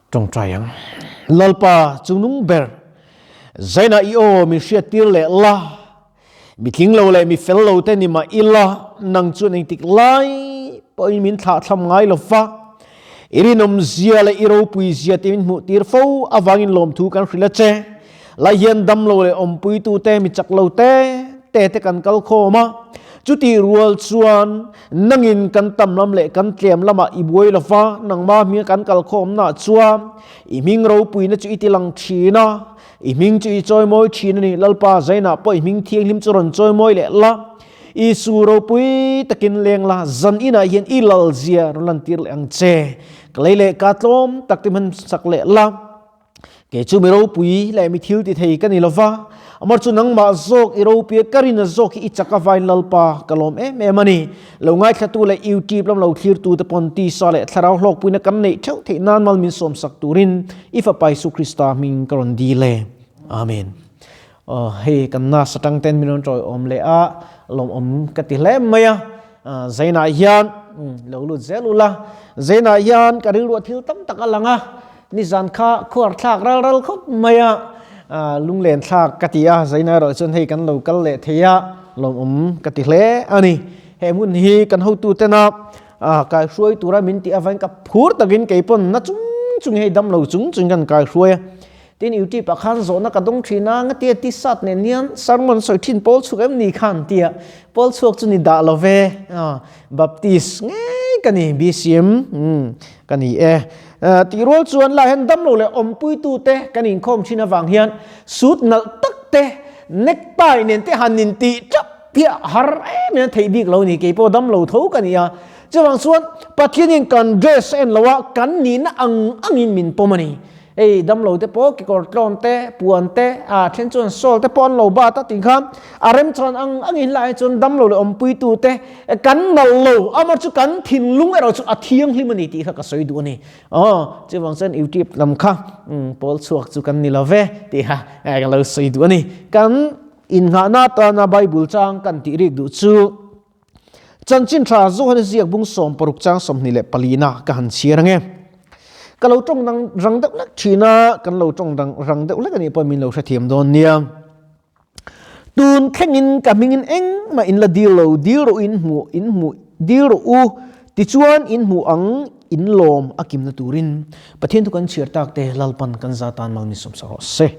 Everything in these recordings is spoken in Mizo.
Tawngtai ang. Lalpa chungnung ber, Zaina i aw min hriattir leh la, mi tling lo leh mi fel lo te ni mah ila, nang chuan engtik lai pawhin min thlahthlam ngai lo va, i rinawmzia leh i ropuizia te min hmuhtir fo avangin lawmthu kan hrilh a che. Lai hian damlo leh awmpuitute mi chak lo te te te kan kal khawm a, chutih rual chuan nangin kan tam lam leh kan tlem lamah i buai lo va, nangmah hminga kan kal khawmnaah chuan i hming ropuina chu i ti lang thin a, i hming chu i chawimawi thin a ni. Lalpa Zainah pawh i hming thianghlim chu rawn chawimawi leh la, Isu ropui takin leng la, zan inah hian i lalzia rawn lantir leh ang che. Ka lei leh ka tlawm tak te hman sak leh la. Kei chu mi ropui leh mi thil ti thei ka ni lova, amar chu nangmah zawk i ropui a, ka rin a zawk hi i chak avain Lalpa ka lawm em em a ni. Lo ngaithlatu leh YouTube lam lo thlirtu te pawn tisa leh thlarau hlawkpuina kan neih theuh theih nan mal min sawmsak turin i Fapa Isu Krista hming ka rawn dil e. Amen. Aw hei kan nurse atang ten min rawn tawiawm leh a, lawmawm ka ti hle mai a, Zainah hian lo lut zel ula, Zainah hian ka rilruah thil tam tak a lang a, Nizan kha khuar thlak ral ral khawp mai a, lunglen thlak ka ti a, Zaina erawh chuan hei kan lo kal leh thei a, lawmawm ka ti hle a ni. He hmun hi kan hotu tena kaihruai tura min tih avangin ka phur takin kei pawn na chung chung hei dam lo chung chung kan kaihruai a. Tin YouTube ah khan zawhna ka dawng thin a, ngatia T-shirt nen hian sermon sawi thin pawl chhuak em ni khan tia pawl chhuak chu ni dah lo ve, Baptist ngei ka ni, BCM ka ni e. Tih rual chuan lai hian damlo leh awmpuitute kan inkhawm thin avang hian suit nalh tak te, necktie nen te han intih tap hi a har em em a theih bik lo ni, keipawh damlo tho ka ni a. Chuvang chuan Pathianin kan dress a en lo a, kan nihna ang angin min pawm a ni. Hei damlo te pawh kekawr tlawn te, puan te, a then chuan sawl te pawh an lo bat a tih khan a remchan ang angin helaiah chuan damlo leh awmpuitu te kan nalh lo amah chu kan thinlung erawh chu a thianghlim a ni tih kha ka sawi duh a ni. Aw chuvang chuan YouTube lam kha pawl chhuak chu kan ni lo ve tih kha ka lo sawi duh a ni. Kan innghahna atana Bible chang kan tih rik duh chu Chanchin tha Johan ziak bung 16 chang 24 na ka han chhiar ange. Ka lo tawng dang rang deuh lek thin a, kan lo tawng dang rang deuh lek anih pawh min lo hrethiam dawn nia. Tun thlengin ka hmingin engmah in la dil lo, dil rawh in hmuh, in hmuh, dil rawh u, tichuan in hmuh ang, in lawm a kimna turin Pathian thu kan chhiar tak te Lalpan kan za tan mal min sawmsak rawh se.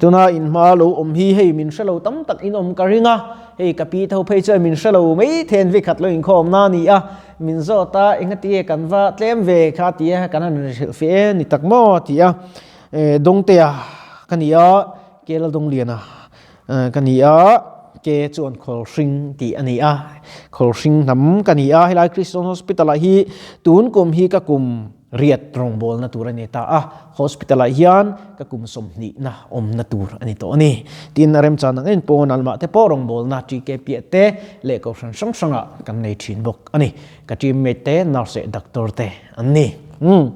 Tuna in hma lo awm hi hei min hre lo tam tak in awm ka ring a, hei ka pi tho phei chuan min hre lo mai then vekhat lo inkhawm na a ni a, min zawt a engati kan va tlem ve kha ti a kan han hrilh fe e ni tak maw ti a, Dawngtea ka ni a, Kela Dawngliana ka ni a, ke chuan Khawlhring tih a ni a, Khawlhring hnam ka ni a, helai Christian Hospital ah hi tun kum hi ka kum Riat rawngbawlna tur a ni ta a, hospital ah hian ka kum 20 na awmna tur a ni tawh a ni. Tin, a remchan ang en pawn almah te pawh rawngbawlna TK piah te leh kohhran hrang hrang ah kan nei thin bawk a ni. Ka teammate te nurse leh doctor te an ni. Umm.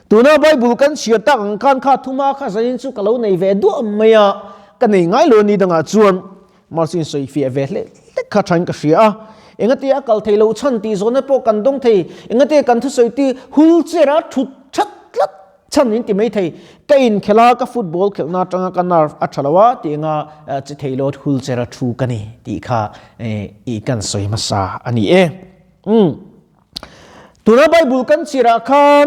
Tuna Bible kan chhiar tak ang khan kha thuma kha zanin chu ka lo nei ve duah mai a, ka nei ngai lo a ni dangah chuan Marcin sawi fiah ve hlek hlek kha thain ka hria a, engati a kal thei lo chhan tih zawhna pawh kan dawng thei, engati kan thusawi ti hul cher a thut that tlat chhan min ti mai thei, ka inkhel a ka football khelhna atanga ka nerve a tha lo a tih anga che thei lo hul cher a thu ka ni tih kha i kan sawi hmasa a ni e. Umm. Tuna Bible kan chirah khan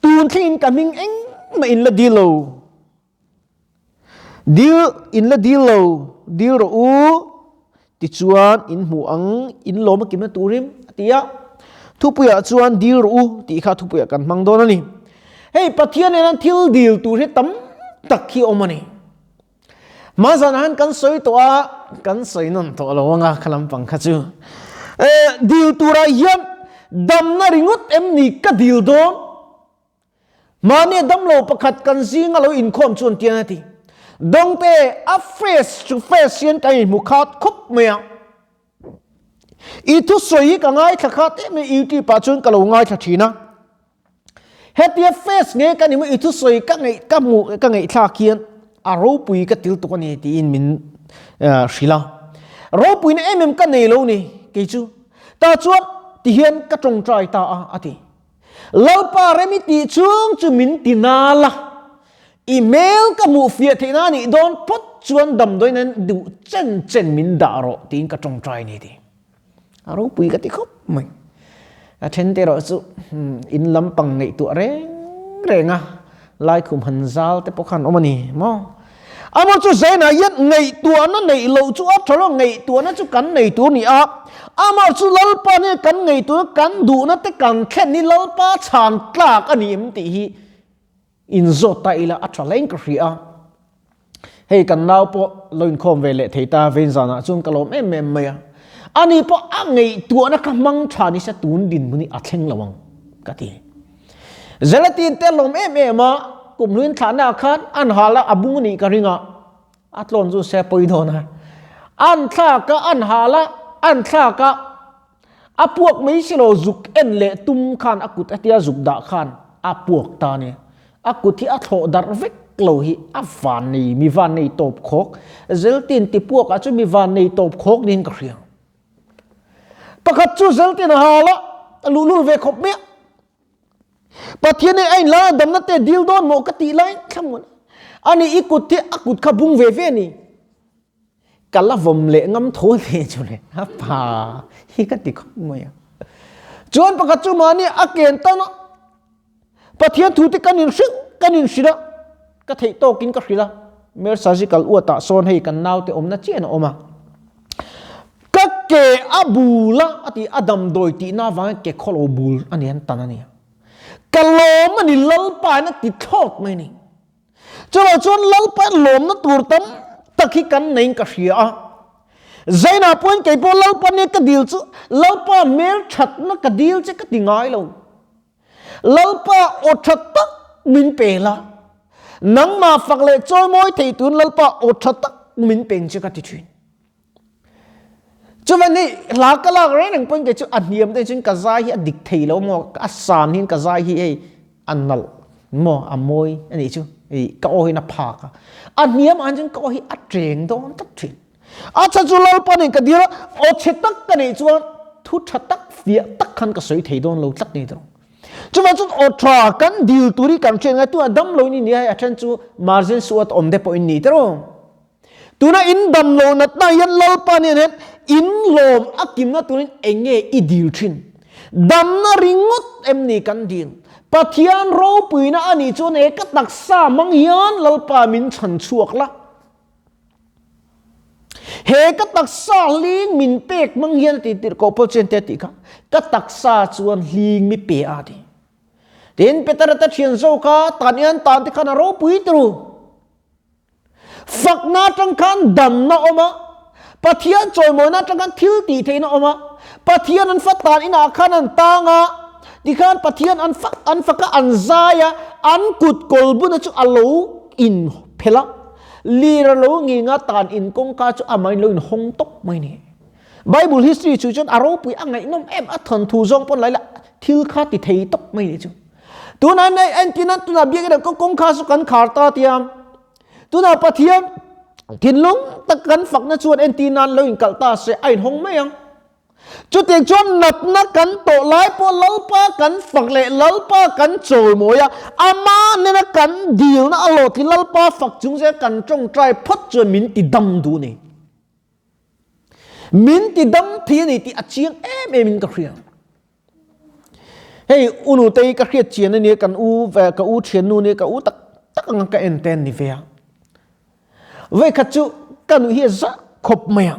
tun thlengin ka hming engmah in la dil lo. Dil in la dil lo, dil rawh u, tichuan in hmu ang, in lawm a kimna turin a ti a. Thupuiah chuan dil rawh u tih kha thupuiah kan hmang dawn a ni. Hei Pathian nena thil dil tur hi tam tak hi awm a ni. Hma zanah hian kan sawi tawh a, kan sawi nawn tawh lo anga kha lampang kha chu. Dil turah hian damna ringawt em ni ka dil dawn? Mahni a damlo pakhat kan zinga lo inkhawm chuan tiang a ti. Dawngte a face to face hian kan inhmu khat khawp mai a. I thusawi hi ka ngaithla khat em em YouTube ah chuan ka lo ngaithla thin a. Hetia face nge ka ni maw i thusawi ka ngaih ka hmuh ka ngaihthlak hian a ropui ka til tuk a ni tiin min hrilh a. Ropuina em em ka nei lo ni kei chu. Tah chuan tihian ka tawngtai ta a a ti. Lalpa rem i tih chung chu min ti nal a, i hmel ka hmuh fiah theih na nih dawn phawt chuan damdawiin an duh chen chen min dah rawh tiin ka tawngtai a ni ti. A ropui ka ti khawp mai. A then te erawh chu in lampang ngaihtuah reng reng a, laikhum han zal te pawh khan awm a ni maw? Amaw chu Zaina hian ngaihtuahna neih loh chu a tha lo, ngaihtuahna chu kan nei tur a ni a, amah chu Lalpa nen kan ngaihtuahna kan duhna te kan thlen hi Lalpa chhan tlak a ni em tih hi inzawt ta ila a tha hle ka hria a. Hei kan nau pawh lo inkhawm ve leh thei ta vein zanah chuan ka lawm em em mai a, ani pawh a ngaihtuahna kha hmang tha nise tun dinhmun hi a thleng lo ang ka ti. Gelatin te lawm em em a, kum hluin thlahna ah khan an hal a, a bung anih ka ring a, a tlawn chu se pawi dawn a, an thlak a, an hal a, an thlak a, a puak mai si lo zuk en leh tum khan a kut hetia zuk dah khan a puak ta a ni, a kut hi a thlawh darh vek lo hi a van nei, mi van nei tawp khawk, Gelatin ti puak ah chuan mi van nei tawp khawk niin ka hria. Pakhat chu Gelatin a hal a, a luhlul ve khawp mai a. Pathian hi a inla a damna te dil dawn maw ka tih lai thlamuan a ni i kut hi a kut kha bung ve ve a ni. Ka la vawm leh ngam tho hle chu le a pa hi ka ti khawp mai a. Chuan pakhat chu mahni a ken tan a Pathian thu te kan in hrilh kan in hrilh a ka theih tawkin ka hrilh a Mer Surgical uatah sawn hei kan naute awmna chian a awm a. Ka ke a bul a, a ti a damdawi tihna avangin ke khaw lo bul a ni an tan a ni. Ka lawm a ni Lalpa in a ti thlawt mai a ni. Chuvang chuan Lalpa in lawmna tur tam tak hi kan neiin ka hria a. Zainah pawhin kei pawh Lalpa nia ka dil chu Lalpa hmel thatna ka dil che ka ti ngai lo. Lalpa aw tha tak min pe la, nangmah fak leh chawimawi thei tun Lalpa aw tha tak min peng che ka ti thin. Chuvan hi hla ka lak reng reng pawhin kei chu a hniam te chuan ka zai hi a dik thei lo maw, a san hian ka zai hi hei a nalh maw a mawi a nih chu, ka aw hian a phak a, a hniam ah chuan ka aw hi a cheng dawn tlat thin. A chhan chu Lalpa nen ka dil a, aw chhe tak ka neih chuan thu tha tak fiah tak khan ka sawi thei dawn lo tlat ni tawh. Chuvang chuan aw tha kan dil tur hi kan hriat ngai tunah dam lo in ni a, a then chu margin suat awm te pawh in ni tiraw. Tuna in dam lo natna hian Lalpa nen hian in lawm a kimna turin eng nge i dil thin? Damna ringawt em ni kan dil? Pathian ropuina a nih chuan he ka taksa hmang hian Lalpa min chhan chhuak la. He ka taksa hling min pek hmang hian a ti tirh koh pawh chuan te a tih kha ka taksa chuan hling mi pe a ti. Tin Petera te thian zo kha tan i an tan te khan a ropui turu. Fakna atang khan damna awm a, Pathian chawimawina atang khan thil tih theihna awm a, Pathian an fat tan inah khan an tang a, tikhan Pathian an fak an fak a an zai a, an kut kawlbuna chu a lo in phelh a. Lir a lo nging a, tan in kawngka chu amahin lo in hawng tawp mai ni. Bible history chu chuan a ropui a ngaihnawm em a thawnthu zawng pawn lai la thil kha ti thei tawp mai ni chu. Tunah nei entin a tunah biak ina kawngka chu kan khar ta tia. Tunah Pathian thinlung tak kan fakna chuan entin nan lo in kalh ta se a in hawng mai ang. Chutiang chuan natna kan tawh lai pawh Lalpa kan fak leh Lalpa kan chawimawi a, Amah nena kan dilna a hlawhtling Lalpa fak chung zel kan tawngtai phawt chuan min ti dam duh a ni. Min ti dam thei a ni tih a chiang em em in ka hria. Hei u nutei ka hriat chian a nia kan u ka u thiannu nia ka u tak tak anga ka en te an ni ve a. Vawikhat chu ka nuih hi a zah khawp mai a.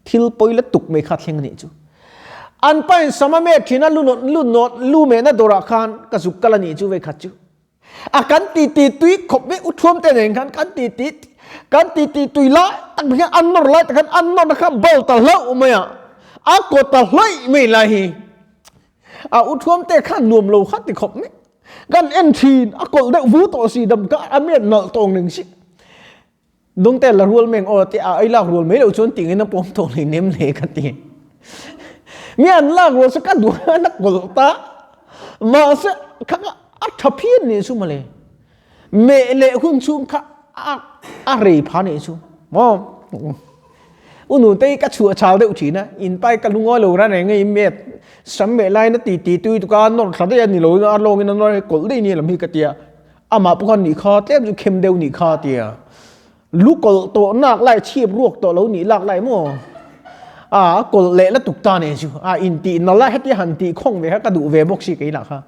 Thil pawi la tuk mai kha thleng a nih chu. An pa in sama me thin a lu nawt lu nawt lu mehna dawrah khan ka zuk kal a nih chu vawikhat chu. A kan ti ti tui khawp mai u thuam te nen khan kan ti ti kan ti ti tui lai tak hian an nawr lai tak khan an nawrna kha bal ta hlauh mai a. A kaw ta hlawih mai lai hi. A u thuam te khan nuam lo kha ti khawp mai. Kan en thin a kawlh deuh vu tawh si dam ka a miat nalh tawng ning si. Dungte la rual meng aw te a ei lak rual mai loh chuan tingin a pawm tawh nei nem le ka ti. Mi an lak rual chu ka duh a na kawlh ta. Mahse kha kha a tha phian nih chu mawle. Meh leh hun chhung kha a a rei pha nih chu. Maw? U Nuntei ka chhuah chal deuh thin a, in pai ka lungawi lo ran reng a i met sam meh laiin a ti ti tui tuk a, nawr thla daih a ni lo a lawngin a nawr kawlh daih ni lam hi ka tia, amah pawh khan nih kha tlem chu khem deuh nih kha tia. Lu kawlh tawh nak lai chhip ruak tawh lo nih lak lai maw? A a kawlh leh la tuk ta nen chu a intih nalh a hetia han tih khawng ve kha ka duh ve bawk si kei lah kha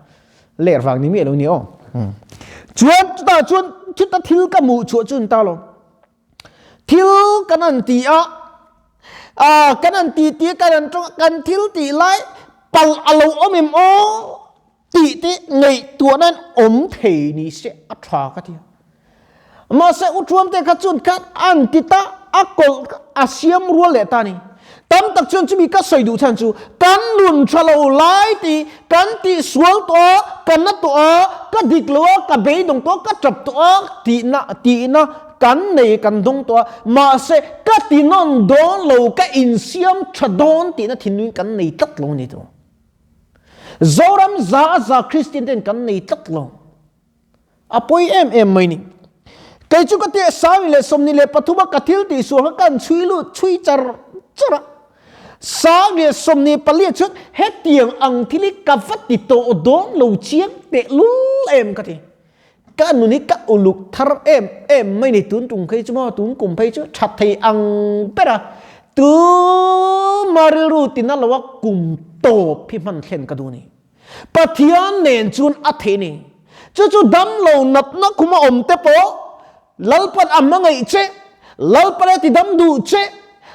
ler vang ni miah lo ni aw. Chuan chutah chuan chuta thil ka hmuh chhuah chu an ta lo. Thil kan han ti a, a kan han ti ti kan han tawng a kan thil tih lai palh a lo awm em aw tih te ngaihtuahna in awm thei ni se a tha ka ti a. Mahse u Truamte kha chuan khan an ti ta a kawlh a siam rual leh ta a ni. Tam tak chuan chumi ka sawi duh chhan chu kan nun tha lo lai tih kan tih sual tawh a, ka na tawh a, ka dik lo a, ka beidawng tawh a, ka tap tawh a tihna tihna kan nei kan dawng tawh a. Mahse ka ti nawn dawn lo, ka insiam tha dawn tihna thinlungin kan nei tlat lo a ni tawh. Zoram za a za Kristian ten kan nei tlat lo. A pawi em em mai ni. Kei chu ka tih Sangni leh 23 a ka thil tih sual kha kan chhui lut chhui char char a. Sangni leh 24 ah chuan hetiang ang thil hi ka va ti tawh dawn lo chiang teh lul em ka ti. Ka nun hi ka uluk thar em em mai ni tun tum phei chu maw tun kum phei chu tha thei ang ber a. Tuma rilru tina lo a kum tawp hi hman thlen ka duh ni. Pathian nen chuan a theih ni. Chu chu damlo natna khuma awm te pawh Lalpan a hmangaih che, Lalpan a ti dam duh che,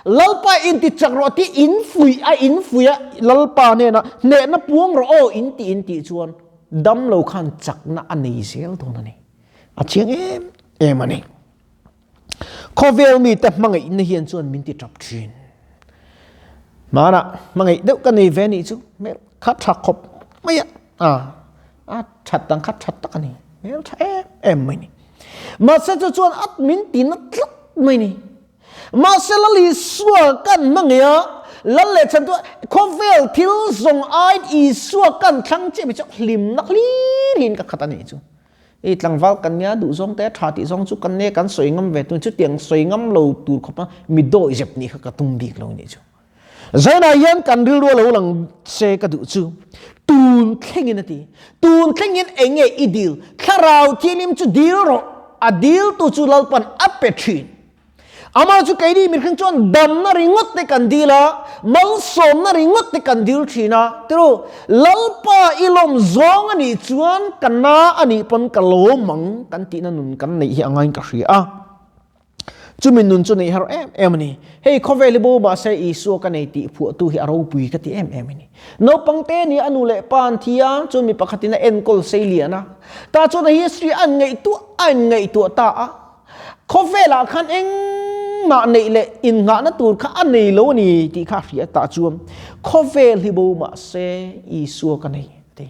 Lalpa in ti chak rawh tih in fuih a in fuih a, Lalpa hnenah hnehna puang rawh aw in tih in tih chuan damlo khan chakna a nei zel dawn a ni. A chiang em em a ni. Khawvel mite hmangaihna hian chuan min ti tap thin. Hmanah hmangaih deuh ka nei ve nih chu hmel kha tha khawp mai a, a a that dang kha tha tak a ni, hmel tha em em mai ni. Mahse chu chuan a min ti na tlat mai ni. Mahse Lal Isua kan hmangaih a, Lal leh chhan chu khawvel thil zawng aiin Isua kan thlang chiah mai chu hlimna hlirin ka khat a nih chu. I tlangval kan nia duh zawng te a tha tih zawng chu kan nia kan sawi ngam ve tun chutiang sawi ngam lo tur khawpa mi dawi zep nih kha ka tum bik lo nih chu. Zainah hian kan rilru a lo lang se ka duh chu tun thlengin a ti. Tun thlengin eng nge i dil? Thlarau Thianghlim chu dil rawh, a diltu chu Lalpan a pe thin. Amah chu keini mihring chuan damna ringawt te kan dil a, malsawmna ringawt te kan dil thin a. Tiru, Lalpa i lawm zawng a nih chuan ka na a nih pawn ka lawm ang kan tihna nun kan neih hi a ngaiin ka hria a. Chumi nun chu neih har em em a ni. Hei khawvel hi bo mahse Isua ka nei tih phuahtu hi a ropui ka ti em em a ni. Naupang te nia a nu leh pa an thi a, chuan mi pakhatin a enkawl sei lian a. Tah chuan a history a inngaihtuah a inngaihtuah ta a. Khawvelah khan engmah neih leh innghahna tur kha a nei lo a ni tih kha a hria tah chuan khawvel hi bo mah se Isua ka nei a ti.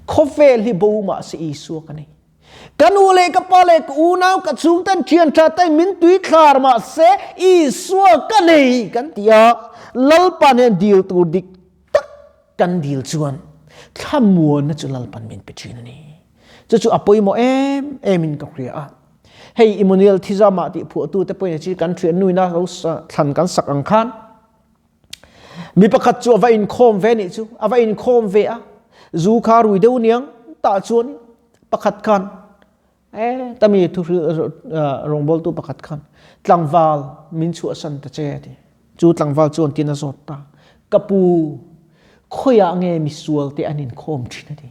Khawvel hi bo mah se Isua ka nei. Ka nu leh ka pa leh ka unau ka chhungten thian tha te min tui thlar mah se Isua ka nei kan ti a, Lalpa nen dil tur dik tak kan dil chuan thlamuanna chu Lalpan min pe thin a ni. Chu chu a pawimawh em em in ka hria a. Hei Immanuel Thizama tih phuahtu te pawhin chi kan thian nuina lo thlan kan sak ang khan mi pakhat chu a va inkhawm ve nih chu a va inkhawm ve a zu kha rui deuh niang tah chuan pakhat khan e tami thu rawngbawltu pakhat khan tlangval min chhuahsan ta che ti chu tlangval chuan tin a zawt ta ka pu khawiah nge misual te an inkhawm thin a ti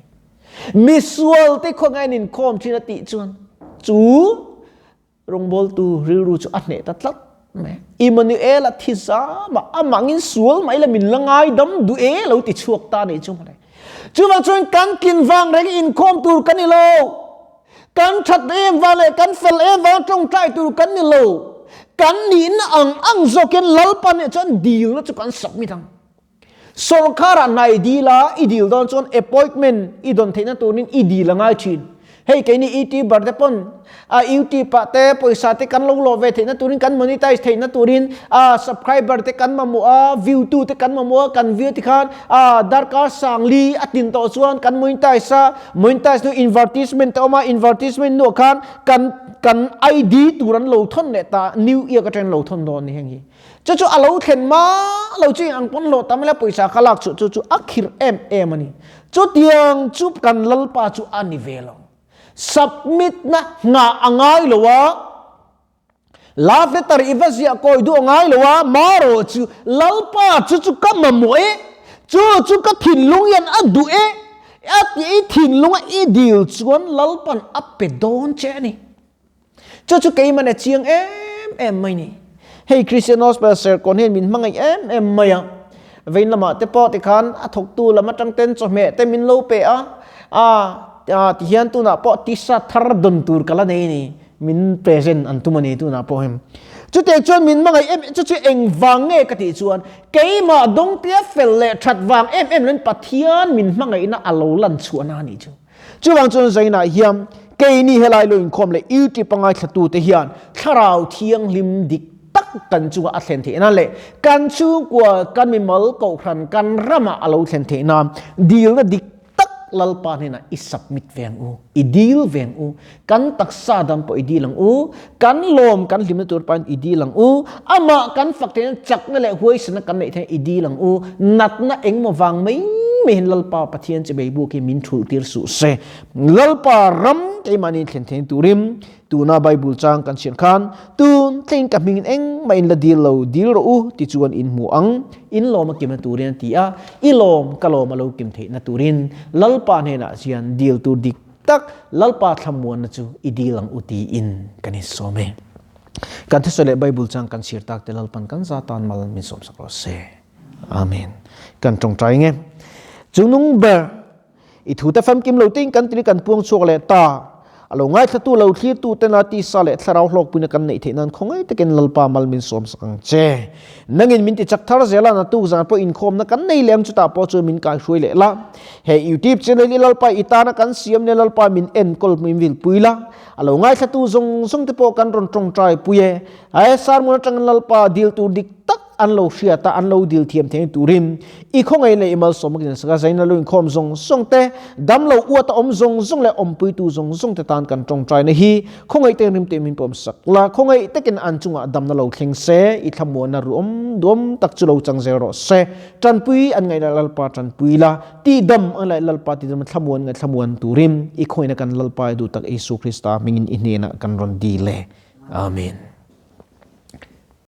Misual te khawngaih an inkhawm thin a tih chuan chu rawngbawltu rilru chu a hneh ta tlat mai. Immanuel a thi zam a, amangin sual mai la min la ngaidam duh e lo ti chhuak ta nih chu mawle. Chuvang chuan kan tlin vang reng inkhawm tur kan ni lo. Kan that em vang leh kan fel em vang tawngtai tur kan ni lo. Kan nihna ang ang zawkin Lalpa nih chuan dilna chu kan sak mit ang. Sorkar ah hna i dil a, i dil dawn chuan appointment i dawn theihna turin i dil a ngai thin. Hei keini YouTuber te pawn a YouTube ah te pawisa te kan lo lawh ve theihna turin kan monetize theihna turin a subscriber te kan mamawh a, view tu te kan mamawh a, kan view te khan a darkar sangli a tin tawh chuan kan monetize a, monetize hnu invertisement te awm a, invertisement hnuah khan kan kan ID tur an lo thawn leh ta, new year atangin lo thawn dawn a ni heng hi. Chu chu a lo thlen ma lo chu eng ang pawn hlawh tam ila pawisa ka lak chhuah chu chu a khirh em em a ni. Chutiang chu kan Lalpa chu a ni ve lo. Submit na nghah a ngai lo a, love letter i va ziah kawi duh a ngai lo a, marawh chu Lalpa chu chu ka mamawh e, chu chu ka thinlung hian a duh e, a tih i thinlunga i dil chuan Lalpan a pe dawn che a ni. Chu chu keimah a chiang em em mai ni. Hei Christian Hospital Serkawn hian min hmangaih em em mai a. Vein lamah te pawh tikhan a thawktu lam atang ten chawhmeh te min lo pe a. A tihian tunah pawh t-shirt thar dawn tur ka la nei ni. Min present an tum a ni tunah pawh hei. Chutiang chuan min hmangaih em chu chu engvang nge ka tih chuan keimah dawngtia fel leh that vang em em loin Pathian min hmangaihna a lo lan chhuahna a nih chu. Chuvang chuan Zainah hian keini helai lo inkhawm leh YouTube a ngaithlatute hian Thlarau Thianghlim dik tak kan chunga a thlen theih nan leh kan chhungkua, kan mimal kohhran, kan ramah a lo thlen theih nan dilna dik tak Lalpa hnenah i submit ve ang u, i dil ve ang u, kan taksa dang pawh i dil ang u, kan lawm kan hlimna tur pahin i dil ang u, amah kan fak theih nan chakna leh huaisana kan neih theih nan i dil ang u, natna engmaw vang mai mai hian Lalpa Pathian che beibuk hi min thulh tir suh se. Lalpa ram keimahni thlen theih turin tuna Bible chang kan chhiar khan tun thleng ka hmingin engmah in la dil lo, dil rawh u ti chuan in hmu ang, in lawm a kimna turin a ti a, i lawm ka lawm a lo kim theihna turin Lalpa hnenah hian dil tur dik tak Lalpa thlamuanna chu i dil ang u tiin kan insawm e. Kan thusawi leh Bible chang kan chhiar tak te Lalpan kan za tan mal min sawmsak rawh se. Amen. Kan tawngtai nge. Chungnung ber i thu te famkim lo tein kan tiri kan puang chhuak leh ta. A lo ngaithlatu lo thlirtu tena tisa leh thlarau hlawkpuina kan neih theih nan khawngaih takin Lalpa mal min sawmsak ang che. Nangin min ti chak thar zel a, naktuk zan pawh inkhawmna kan nei leh ang chutah pawh chuan min kaihruai leh la. He YouTube channel i Lalpa i tana kan siam leh Lalpa min enkawl min vilpui la. A lo ngaithlatu zawng zawng te pawh kan rawn tawngtai pui e. He sermon atangin Lalpa dil tur dik tak an lo hriat a, an lo dil thiam thei turin i khawngaih leh i malsawm akin saka zaina lo inkhawm zawng zawng te, dam lo uat a awm zawng zawng leh awmpuitu zawng zawng te tan kan tawngtaina hi khawngaih te rim te min pawm sak la, khawngaih takin an chungah damna lo thleng se, i thlamuanna ruam duam tak chu lo chang zel rawh se. Tanpui an ngaih lah Lalpa tanpui la, tihdam an laih Lalpa tihdam thlamuan ngaih thlamuan turin i khawngaihna kan Lalpa i duh tak Isu Krista hmingin i hnenah kan rawn dil e. Amen.